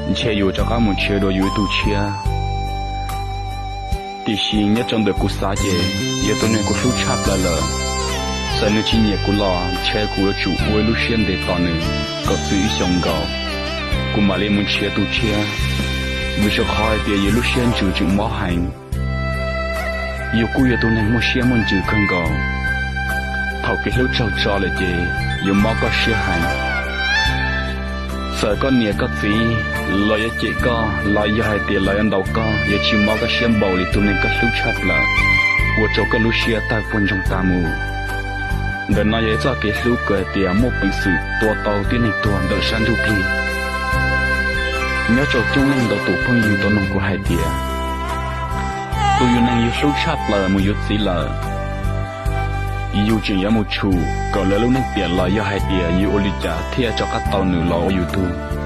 ntshe yuav rov qab mus nrhiav dua yus ib tug tshiab. Tiam sis nyob rau ntawm kuv xav ces yog tus neeg kuv hlub tshaj plaws lawm, txawm nws tsis nyiam kuv los ntshe kuv yuav tsum ua ib lub siab ntev tos nws kom txwm ib xyoos nkaus, kuv mam li mus nrhiav tus tshiab, vim rau qhov hais tias yus lub siab ntsws tseem mob heev. Yus kuj yog tus neeg muaj siab muaj ntsws kawg nkaus, thaum kev hlub raug tso lawm ces yuav mob koj siab heev. Txawm koj niam koj txiv los yuav cem koj los yog hais tias los yuav ntaus koj yuav tsis mob koj siab npaum li tus neeg koj hlub tshaj plaws, ua rau koj lub siab tawg puag ntsoog tas mus. Ntawm no yog ib txoj kev hlub kws hais tias muaj peev xwm tua tau tib neeg tuag ntawm sab ntsuj plig. Nyob rau coob leej ntau tus phooj ywg tau noog kuv hais tias, tus yus neeg yus hlub tshaj plaws mus yuav txiv lawm, yus tseem yuav mus tshum kom lawv lub neej tiam los yog hais tias yus ua li cas thiaj rov qab tau nws los ua yus tug?